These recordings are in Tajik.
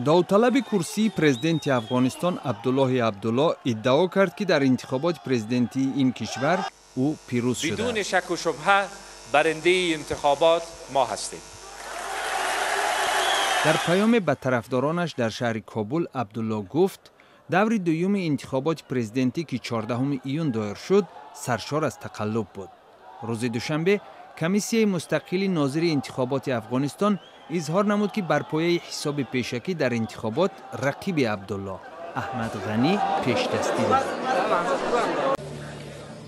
Довталаби курсии президенти Афғонистон Абдуллоҳи Абдулло иддао кард, ки дар интихоботи президентии ин кишвар ӯ пирӯз бидуни шудааст. шак ва шубҳа барандаи интихобот мо ҳастем. Дар паёме ба тарафдоронаш дар шаҳри Кобул Абдулло гуфт, даври дуюми интихоботи президентӣ, ки 14 июн доир шуд, саршор аз тақаллуб буд. Рӯзи душанбе комиссияи мустақили нозири интихоботи Афғонистон изҳор намуд, ки бар пояи ҳисоби пешакӣ дар интихобот рақиби Абдулло Аҳмад Ғанӣ пешдастӣ дорад.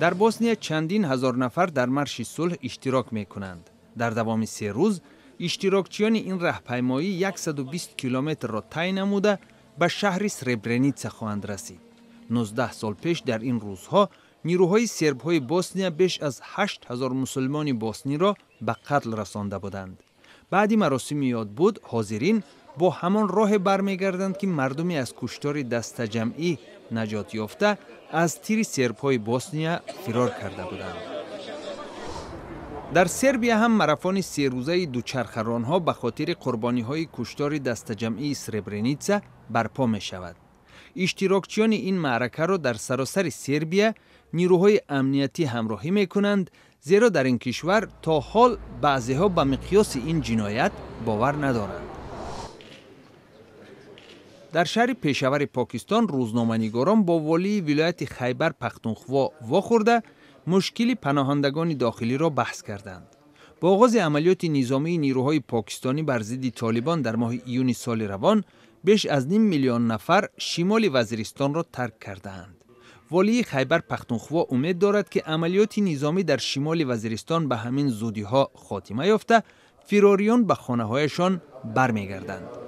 Дар Босния чандин ҳазор нафар дар марши сулҳ иштирок мекунанд. Дар давоми 3 рӯз иштирокчиёни ин раҳпаймоӣ 120 километрро тай намуда, ба шаҳри Сребреница хоҳанд расид. 19 сол пеш дар ин рӯзҳо нирӯҳои сербҳои Босния беш аз 8 ҳазор мусулмони босниро ба қатл расонда буданд. Баъди маросими ёдбуд ҳозирин бо ҳамон роҳе бармегарданд, ки мардуми аз куштори дастаҷамъӣ наҷот ёфта аз тири сербҳои Босния фирор карда буданд. Дар Сербия ҳам марафони серӯзаи дучархаронҳо ба хотири қурбониҳои куштори дастаҷамъии Сребреница барпо мешавад. Иштирокчиёни ин маъракаро дар саросари Сербия нирӯҳои амниятӣ ҳамроҳӣ мекунанд, зеро дар ин кишвар то ҳол баъзеҳо ба миқёси ин ҷиноят бовар надоранд. Дар шаҳри Пешавари Покистон рӯзноманигорон бо волии вилояти Хайбар Пахтунхво вохӯрда, мушкили паноҳандагони дохилиро баҳс карданд. Бо оғози амалиёти низомии нирӯҳои покистонӣ бар зидди Толибон дар моҳи июни соли равон беш аз ним миллион нафар шимоли Вазиристонро тарк кардаанд. Волии Хайбар Пахтунхво умед дорад, ки амалиёти низомӣ дар шимоли Вазиристон ба ҳамин зудиҳо хотима ёфта, фирориён ба хонаҳояшон бармегарданд.